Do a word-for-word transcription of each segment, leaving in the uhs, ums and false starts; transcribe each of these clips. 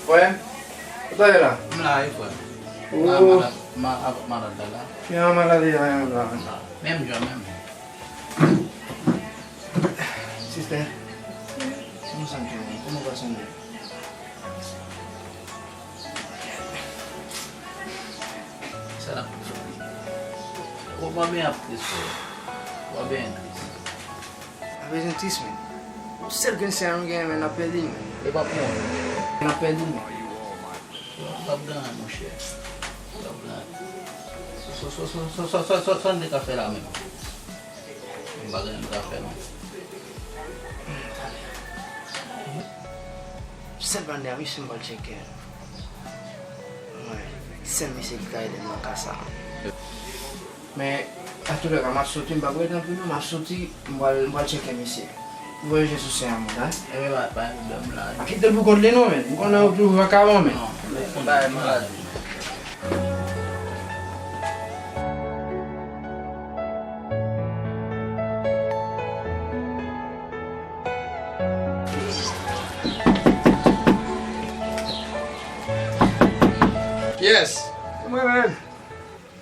Wè, ou ta ye la? M la wi, frè. Oh. Ma, ma, ma, avèk malad la la. Ki an malad li la menm la? Menm jan, menm jan. Sistè, kòman sa m te ye? Kòman w pa sanble? Sa la. Ou pa byen ap tris, frè. Ou pa byen tris. Pa bezwen tris, men. Yon sèl grenn sè a nou genyen, men, n ap pèdi l, men. Li p ap mouri. N ap pèdi l, men. L ap gen anyen, monchè. L ap gen anyen. Sa, sa, sa n te ka fè la menm? M pa gen anyen m ka fè, non. Sèl bannè a, misye m pral tcheke. Wi. Sèl misye ki ka ede m nan ka sa. Men, antoulèka, m ap soti, m p ap rete anpil non, m ap soti, m pral, m pral tcheke misye. Voye je sou sè a mwen, en. Ebyen, pa, pa gen pwoblèm la. Pa kite l pou kont li non, men. M konnen ou toujou vakabon, men. Non, men, bay maladi. Kiyès? Se mwen menm.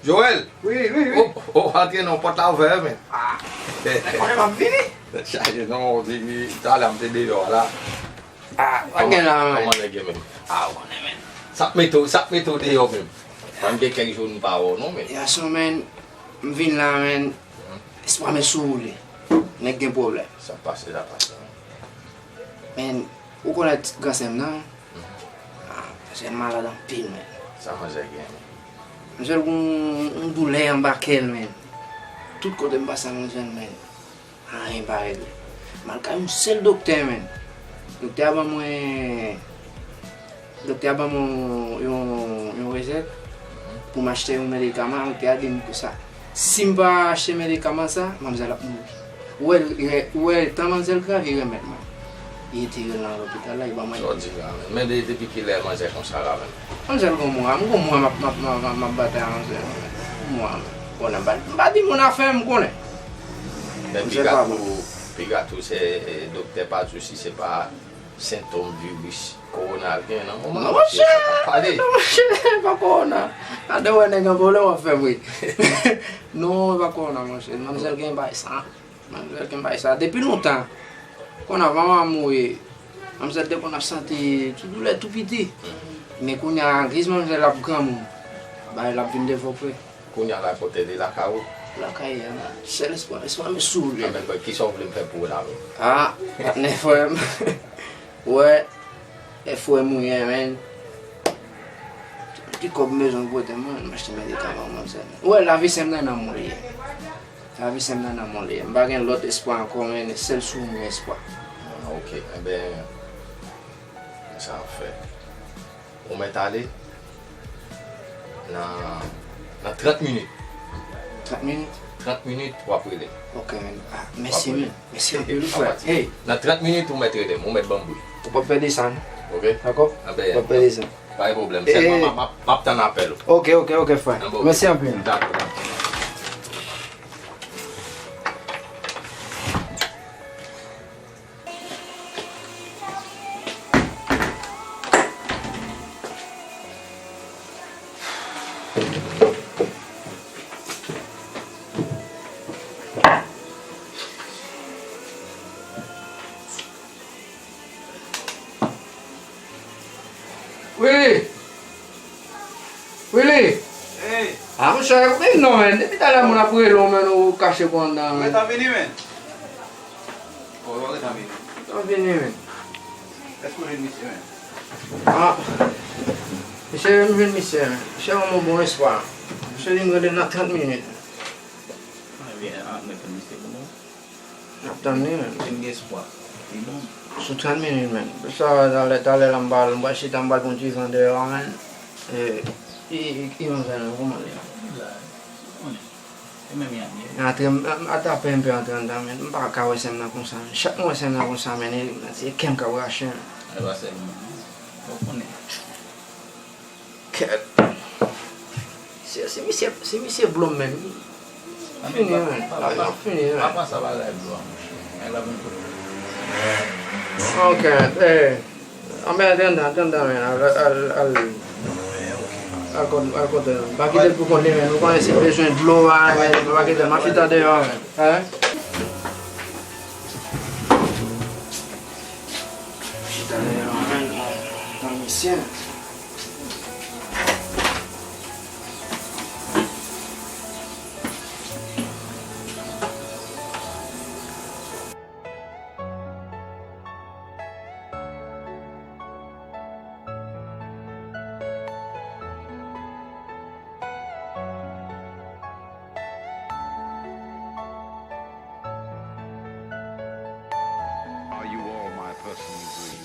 Joel? Wi, wi, wi. Oh, oh, antre non, pòt la ouvè, men. Ah, men konnen m ap vini. Tèt chaje non, vini, talè m te deyò a la. Ah, pa gen la, men. Kòman nèg yo menm? Ah, ou konnen, men. Sa k mete w, sa k mete w deyò menm? Ban m gen kèk jou nou pa wè w non, men. Yasou, men, m vin la, men. Espwa men sou woule. Nèg gen pwoblèm. Sa pase, sa pase. Men, ou konèt gran sè m nan? Ah, manzè malad anpil, men. Sa manzè gen? Manzè gon yon doulè anba kè l, men. Tout kote m pase a manzè, men. Anyen pa regle. M al kay yon sèl doktè, men. Doktè a ban mwen, doktè a ban mwen yon, yon, yon resèt pou m achte yon medikaman. Doktè a di m konsa, si m pa achte medikaman sa, manzè ap mouri. Ou wè, ou wè, tan manzè grav, li remèt mwen. Li retire l nan lopital la, li ban mwen. Sa w di la, men? Men de, depi kilè manzè konsa la, menm? Manzè gon mwa, m gon mwa m ap, m ap, m ap, m ap batay a manzè, menm. Gon mwa, menm. Konnen m pa, m pa di moun afè m, konnen. Men piga tou, piga tou, se, e, doktè pa di w si se pa sentòm viris kowona l gen nan moman. Non, monchè, non, monchè, e pa kowona. Adan wè nèg an pwoblèm w ap fè m ri. Non, e pa kowona, monchè. Manzè gen bagay sa. Manzè gen bagay sa depi lontan. Konn avan manman mouri, manzè te konn ap santi ti doulè tou piti. Men kounye a, giz manzè ap granmoun, bagay la ap vin devlope. Kounye a la kote li lakay ou? Lakay, sèl espwa, espwa men sou li. Anben, kisa w vle m fè pou ou la menm? Ah, patnè frè m. Ou wè, e frè m ou ye, men. Ti kòb m bezwen pote, mwen, m achte medikaman pou manzè. Ou wè, lavi sè m nan nan men w li ye. Lavi sè m nan nan men w li ye. M pa gen lòt espwa ankò, men sèl sou ou m gen espwa. Ah, ok. Enben, sa ap fè. Ou mèt ale nan, nan trant minit. Trant minit? Trant minit, w ap rele m. Ok, men. Ah, mèsi, men. Mèsi anpil, frè. Hey. Nan trant minit, ou mèt rele m. Ou mèt ban m bri. Ou p ap pèdi sa, non? Ok. Dakò? Anben, ou p ap pèdi sa. Pa gen pwoblèm. Sèlman, m ap, m ap, m ap tann apèl ou. Ok, ok, ok, frè. Anben, ok. Mèsi anpil. Dakò, dakò. Willy! Willy! Hey! Ah, monchè, men non, men. Depi talè moun ap rele w, men, ou kache pou anndan, men. Mèt ap vini, men. Ou pa ret ap vini. Mèt ap vini, men. Èske w jwenn misye, men? Ah. Misye, m jwenn misye, men. Misye ban m yon bon espwa. Misye di m rele nan trant minit. Ebyen, ah, mwen tann misye pou nou. N ap tann li, men. Vin gen espwa. Li bon. Sou trant minit, men. Sa, talè, talè la, m pral, m pral chita, m pral pran ti van deyò a, men. E, e, e, e manzè nan, kòman li ye? Li la, ou konnen. E menm y ap ye. Antre, m, m, atapè m pe antre anndan, men. M pa ka wè sè m nan konsa, men. Chak mwen wè sè m nan konsa, men, e, se kè m k ap rache, men. E pa sèlman, non. Ou konnen. Kèt. Se, se misye, se misye blo m menm. Fini, men. Lavi m ap fini, men. Apa sa bagay blo a, monchè. Nèg la vin kote. Ok, eh. Anben, al anndan, al anndan, men. Al, al, al, al kote, al kote. Pa kite l pou kont li, men. Ou konnen si l bezwen dlo, a, men, pa kite l. M ap chita deyò, men. Hein? Chita deyò, men. Tan misye. Are you all my personal dreams?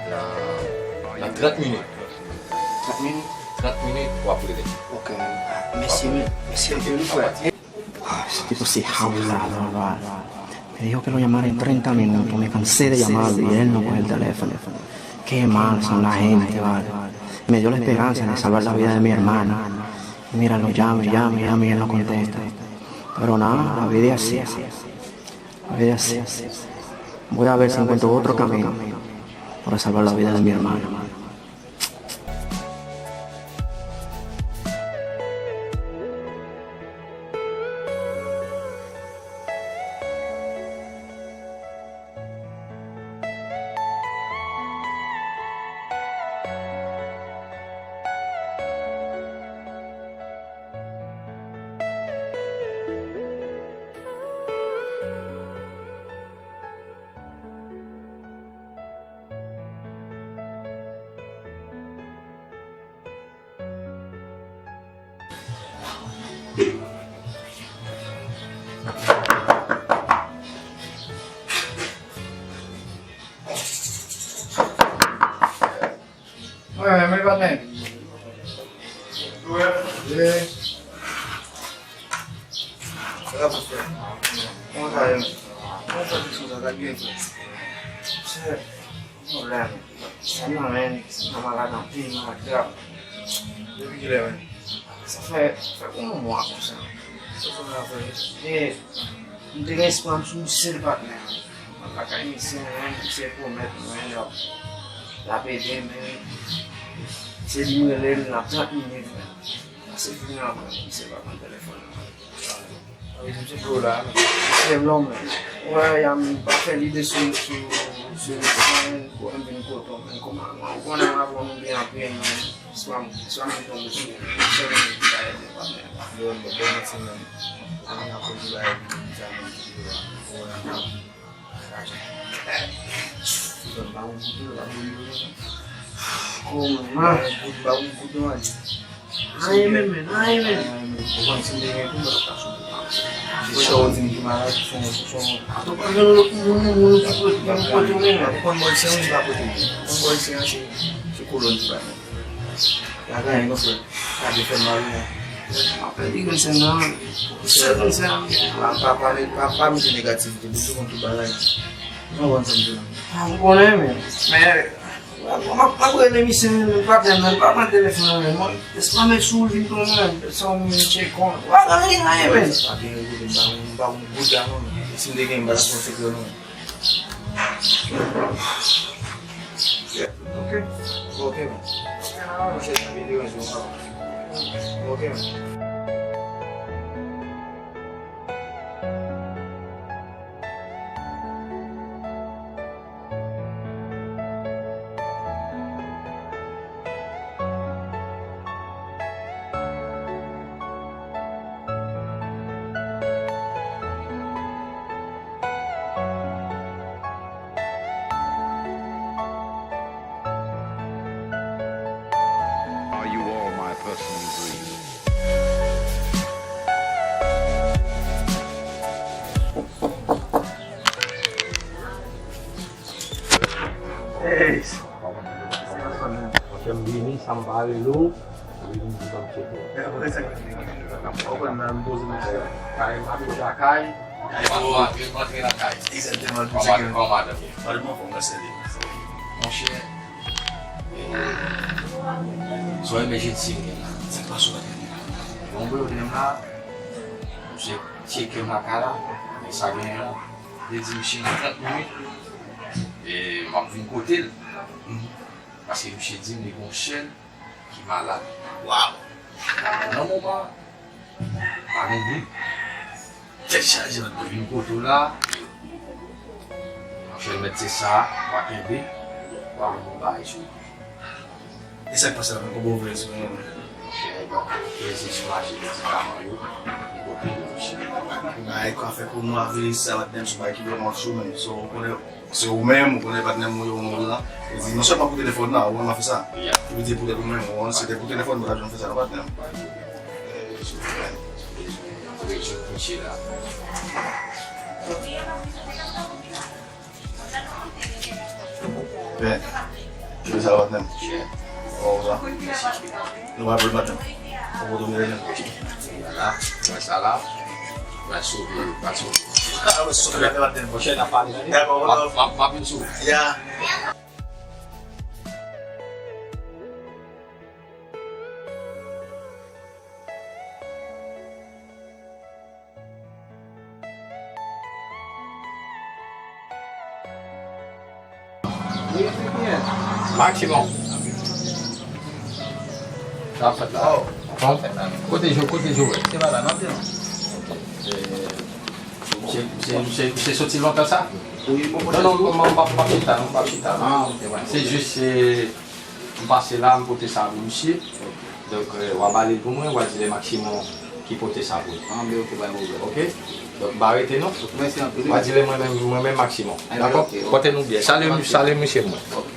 Nan, nan trant minit. Trant minit? Trant minit, w ap rele. Ok, men. Ah, mèsi, men. Mèsi anpil, wi, frè. Ah, se te pou se hawla, la, la. Me dijo que lo llamaran en treinta minutos. Me cansé de llamarlo y él no coge el teléfono. Qué mal son la gente, vale. Me dio la esperanza de salvar la vida de mi hermana. Y mira, lo llamo, llamo, llamo y él no contesta. Pero nada, la vida es así. La vida es así. Voy a ver si encuentro otro camino para salvar la vida de mi hermana. Wi, wi, wi, patnè. Wi. Sa k ap fèt? Kòman sa ye? Kòman sa, kèk sa ka byen fèt? Chè, pwoblèm. Sa nan men, sa malad anpil, malad grav. Depi kilè, men? Sa fè, fè yon mwa konsa. Sa fè yon mwa, frè. E, m te gen espwa m sou misye, patnè. M al lakay misye, men misye pwomèt mwen l ap, l ap ede m, men se li m rele l nan trant minit, men. Pase fini an, men misye pa konn telefòn nan. Misye blou la, men. Misye blou, men. Wè, y a m pa fè lide sou, sou, sou misye, men, m vin kote w, men, kòman, ou konnen m avè w nou byen anpil, men. Swa m, swa m tonbe sou ou, swa m ta ede patnè. Yo, yo, bon, mèsi, men. Mwen ap konn ti bagay, sa, men, ki la. Bon, la, men. Zòn pa yon goud, non, pa yon goud, non. Kòman, man? Pa yon goud, pa yon goud, non, man. Anyen, men, men, anyen, men. Ou konn si m te gen tou, mwen t ap ka sou. Se sa w di m ki malad, se yon, se yon. Atò, pa gen lòt moun, moun, moun ki pote, ki pote w, men. Ou konn bòl sèwin, pa pote m. Ou konn bòl sèwin, se, se kolòn ki bay mwen. Pa gen anyen non, frè. Sa te fè m mal, wi. M ap pèdi grenn sèn nan. Sèl grenn sèn nan. Pa, pa, pa, pa, pa mete negativite, Bondye konn tout bagay. Ou konprann sa m di la? A, m konnen, men, men, m ap, m ap rele misye, men, patnè m nan, li pa pran telefòn nan men mwen. Espwa m sou l vin pran mwen, sa w menm tcheke kont. Ou pa gen anyen, anyen, men. Pa gen anyen, m pa, m pa yon goud la, non. Si m te gen, m pa t ap fè yon sekrè, non. Ok. Ok, man. Ok, man. Mwen chèche videyo, jwe, man. Ok, man. Sa m pa rele w, ou vin di sa m tcheke w. Apre sa, ou konn nan m poze mesye. Kay, m abite lakay. Kay, m antre lakay. Egzakteman, kòman, kòman madanm ye? Madanm anfòm, grasye. Monchè, e, sou emèjènsi m gen la. Sa k pase w la? Bon, pwoblèm la, misye tcheke m lakay la, men sa genyen la, li di misye nan trant minit, e, m ap vin kote l. Paske misye di m li gon chèn ki malad. Waw! Nan moman, pa gen bri. Tèt chaje, mwen vin kote w la. Monchè, mèt se sa, w a kenbe, w a gen yon bagay sou li. E sa k pase la, mwen konprann vre sou mwen. Monchè, donk, prezi sou mache medikaman yo, m konprann, monchè. Bagay kwa fè pou nou avili sa, patnè m, sou bagay ki vrèman chou menm. So, ou konnen, Se ou menm, ou konnen patnè m ou yo, ou lan. Li di, non sèlman pou telefòn nan, ou menm ap fè sa. Yeah. Li di poutèt ou menm, ou, se te pou telefòn, mwen t ap janm fè sa, non, patnè m. Eh, sou mwen, sou bezwen rejwenn misye la. Ben, jodi sa, patnè m. Yeah. Bon, sa. Nou va pou l maten. Ou poto mele menm. Vwala. Wè sa la. Pral sove, pral sove. Ah, wè, sove la, maten. Pwochèn, n ap pale. Dakò, m ap, m ap, m ap vin sou. Ya. Maximum. Sa ap fèt la? Oh. Sa ap fèt la? Kote Jo, kote Joel? Se pa la, non, non. Se, se, se, se soti lontan sa? Wi, bon, non, non, m p ap, m p ap chita, non, m p ap chita. Ah, ok, wè. Se jis, se M pase la, m pote sa pou misye. Donk, eh, w a ba li l pou mwen, w a di lè Maximon ki pote sa pou li. Anben, ok, pa gen pwoblèm. Ok? Donk, m pa rete non. Mèsi anpil. W a di lè mwen menm, mwen menm Maximon. Anben, dakò? Ok, ok. Pote nou byen. Salye, salye misye pou mwen. Ok.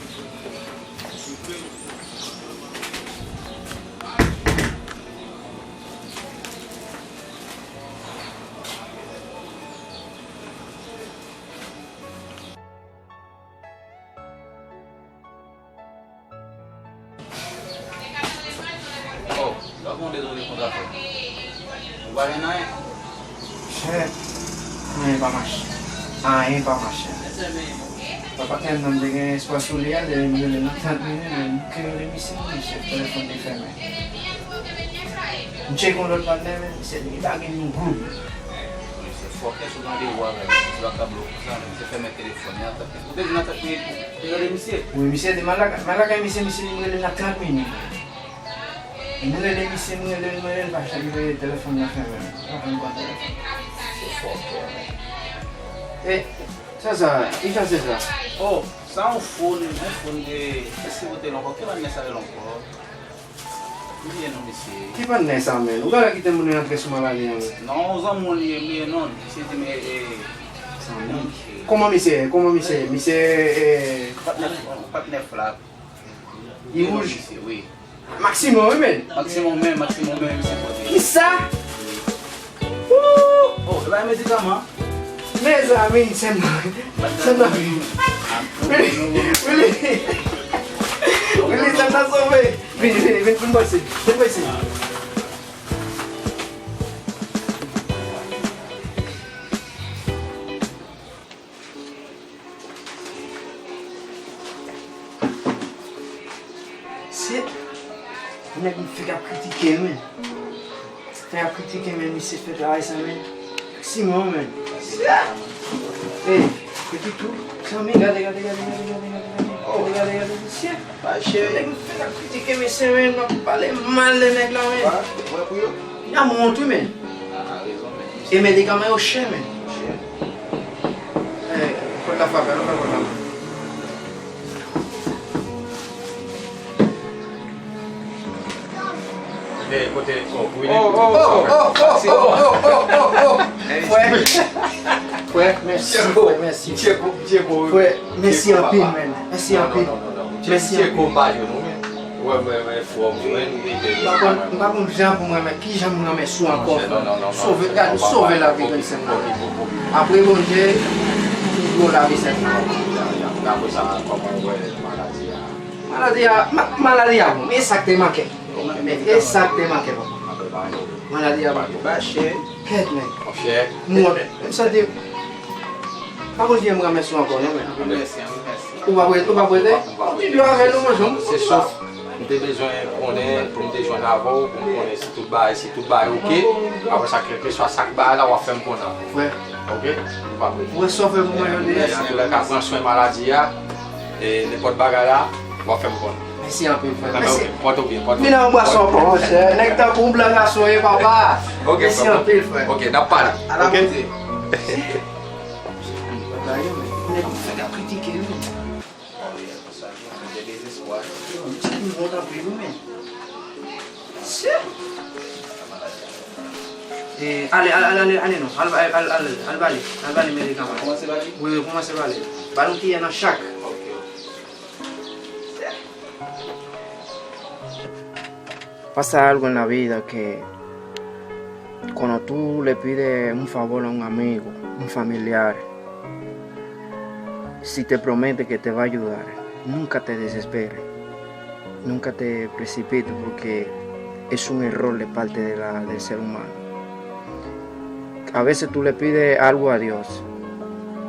Oh, lòt moun dezole konsa fè. Ou pa jwenn anyen? Chè, anyen pa mache. Anyen pa mache. Papa M nan m te gen espwa sou li a, depi m rele nan trant minit, men m bouke rele misye, men chèf telefòn li fèmen. M tcheke yon lòt patnè, men misye li pa gen yon goud. Misye fòkè sou randevou avè m, misye pa ka bloke sa, men misye fèmen telefòn li nan trant minit. Ou te di nan trant minit, ou te rele misye? Wi, misye di, m al lakay, m al lakay misye, misye di m rele l nan trant minit. M rele misye, m rele l, m rele l, pa janm rele, telefòn nan fèmen. M pa janm pran telefòn. Se fòkè. E, sa, sa, kijan se sa? Oh, sa yon fon, yon fon de, kiyès ki vote l ankò? Ki patnè sa rele ankò? Bliye non, mesye. Ki patnè sa, menn? Ou genlè kite moun yo antre sou maladi a, menn. Non, yon zanmi w li ye, bliye non. Misye di m, e, e, zanmi. Kòman misye ye? Kòman misye ye? Misye, e, patnè, patnè flak. Li wouj? Wi. Maximon, wi, menn. Maximon menm, Maximon menm, misye pote. Kisa? Woo! Oh, e bay medikaman. Mezanmi, sè m nan, sè m nan. Wili, Wili, Wili, sè m nan sove. Vini, vini, vini, vin pase. Vin pase. Shit, nèg m fèk ap kritike, men. Fèk ap kritike, men misye fè travay sa, men. Maximon, men. Shit. Ey, epi tou, zanmi, gade, gade, gade, misye. Nèg m fèk ap kritike, mesye, men, m ap pale mal de nèg la, men. Mwen pou yo. N a wont wi, men. Ah, rezon, men. E medikaman yo chè, men. Chè. Eh, pòt la frape, nou fè pòt la. Kote, kote, oh, Willy. Oh, oh, oh, oh, oh, oh, oh, oh, oh, oh. Frè. Frè, mèsi, frè, mèsi. Frè, mèsi anpil, men. Mèsi anpil. Mèsi anpil. Mwen, mwen, mwen, fò mwen, mwen, mwen, m pa konn, m pa konn jan pou mwen, men ki jan m renmen sou ankò, frè. Sove, gade, sove lavi grann sè m nan. Apre Bondye, ou dwe lave sèl. Apre sa, kòman w wè maladi a? Maladi a, ma- maladi a bon, men e sa k te manke. E sa k te manke, papa. Maladi a bon. Kèt, men. Monchè. Mwen, m santi, pa konn si m renmèsye w ankò, non, men. Ou pa prete, ou pa prete? Ou ti dlo avè nou, mwen, jwenn. Se sof. M te bezwen konnen pou m te jwenn avè w, pou m konnen si tout bagay, si tout bagay oke. Apre sa, kèlkeswa sa k bagay la, w ap fè m konnen. Frè. Oke? Ou pa prete. Ou wè sa w fè pou mwen jodi a? Antoulèka, pran swen maladi a. E nenpòt bagay la, w ap fè m konnen. Mèsi anpil, frè. Mèsi. Pòte w byen, pòte w byen. Vin nan yon bwason ankò, monchè. Nèg tankou w blan gason ye, papa. Mèsi anpil, frè. Oke, n ap pale. Ala kote. Nèg ou fèk ap kritike, wi. Yo, m ti pi wont anpil, wi, men. Sye! Eh, ale, ale, ale, ale, ale non. Al, al, al, al, al bale. Al bale medikaman. Kòmanse bale? Wi, wi, kòmanse bale. Ba l yon kiyè nan chak. Ok, ok. Pasa algo en la vida que cuando tú le pides un favor a un amigo, un familiar, si te promete que te va a ayudar, nunca te desesperes, nunca te precipites porque es un error de parte de la, del ser humano. A veces tú le pides algo a Dios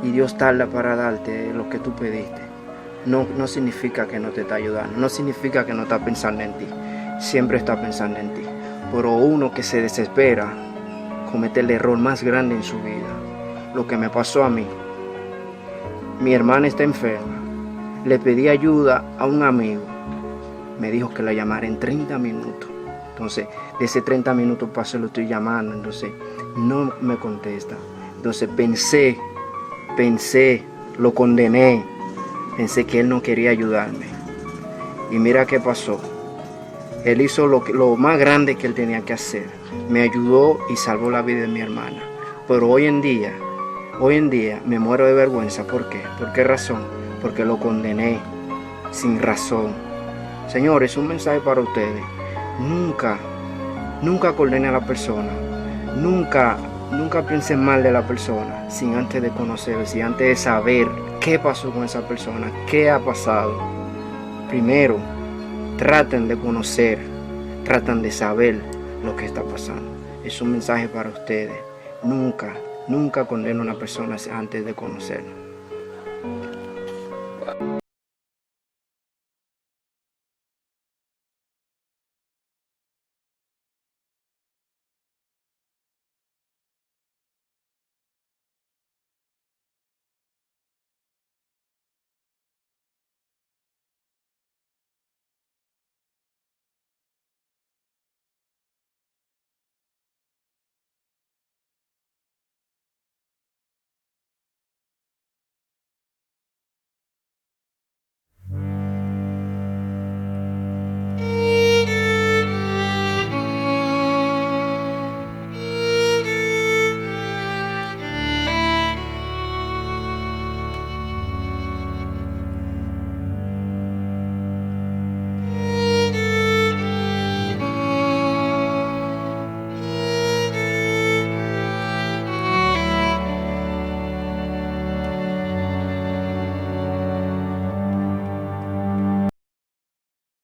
y Dios tarda para darte lo que tú pediste. No, no significa que no te está ayudando, no significa que no está pensando en ti. Siempre está pensando en ti. Pero uno que se desespera comete el error más grande en su vida. Lo que me pasó a mí, mi hermana está enferma. Le pedí ayuda a un amigo. Me dijo que la llamara en treinta minutos. Entonces, de ese treinta minutos pasó, lo estoy llamando. Entonces, no me contesta. Entonces, pensé, pensé, lo condené. Pensé que él no quería ayudarme. Y mira qué pasó. Él hizo lo, que- lo más grande que él tenía que hacer. Me ayudó y salvó la vida de mi hermana. Pero hoy en día, hoy en día me muero de vergüenza. ¿Por qué? ¿Por qué razón? Porque lo condené sin razón. Señores, un mensaje para ustedes. Nunca, nunca condene a la persona. Nunca, nunca piensen mal de la persona sin antes de conocer, sin antes de saber qué pasó con esa persona, qué ha pasado. Primero, traten de conocer, tratan de saber lo que está pasando. Es un mensaje para ustedes. Nunca, nunca condene a una persona antes de conocerla.